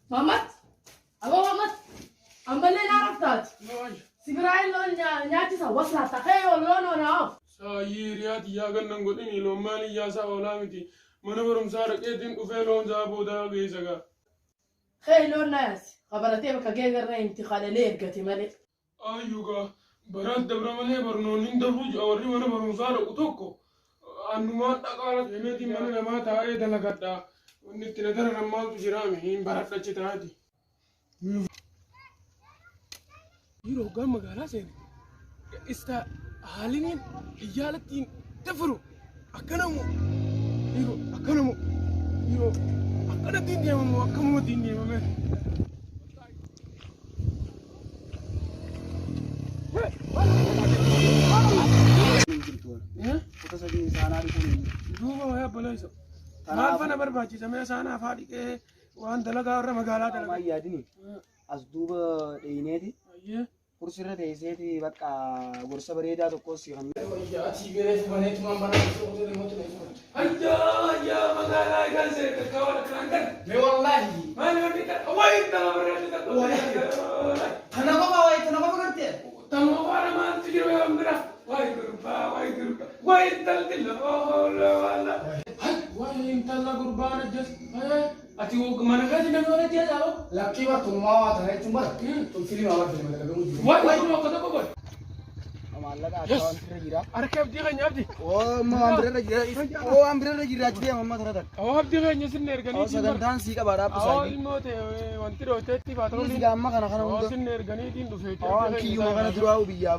Maammat! Aboo Maammat! Ammallee naa raftaati. Si biraa loon nyaachisa waslaata kee yoo loon oonaa of. Saayyii hiriyaa tiyyaa gannan godhini loon maal iyyaasaa oolaa miti. Mana barumsaa dhaqeetiin dhufee loon isaa boodaa geessa gaa. Kee loon na yaasi. Kabaratee bakka gee garna himti kadhalee ergate malee. Ayyuu gaa baraat dabra malee barnoonni hin dabru jedha warri mana barumsaa dhaqu tokko annumaan dhaqaa deemeetiin mana namaa taa'ee dalagadha. Wanni itti na dararan maaltu jiraame hin baradha achi taa'eeti. Yeroo hoggaan magaalaa seene ista haaliniin iyyaalattiin dafaru akkanamu yeroo akkanamu yeroo akkanatti hin deemamu akkamumatti hin deemame. Duuba wayaa baleessa. Maal fana barbaachisa mee saanaa faa dhiqee waan dalagaa warra magaalaa dalagaa. Maal yaadini? As duuba dheeyneeti. Ayyee. Kursirra teesseeti bakka gorsa bareedaa tokkos si kan. Ayyaa ayyaa magaalaa egaan seete kawan akkanaan kan. Mee wallaahi. Maali wanni kan wayi intala bareedu takka. Tana qofa wayi tana qofa gartee. Tanuma faana maaltu jira waan bira. Wayi gurbaa wayi gurbaa wayi intalti loola wala. Wayi intala gurbaan ajjas. Ati mana keessa namni walitti ajjeesaa hoo? Lakkii bar tunumaa waa tana jechuun bara tun filimaa bar filima dalagamu jiru. Wayi kun akka tokko godhe. Maallaqa akka waan birra jira. Harka abdii keenya abdii. Oo amma waan birra jira. Oo waan birra jira achi deema amma tana tan. Awwa abdii keenya sinne erganii. Oo sagantaan sii qaba dhaabbi Awwa isaa. ilmoo ta'e wanti dhooteetti baatonni. Dhiisi amma kana kana Awwa hunda. sinne erganiitiin dhufee. Oo kiyyuma kana duraa biyyaa.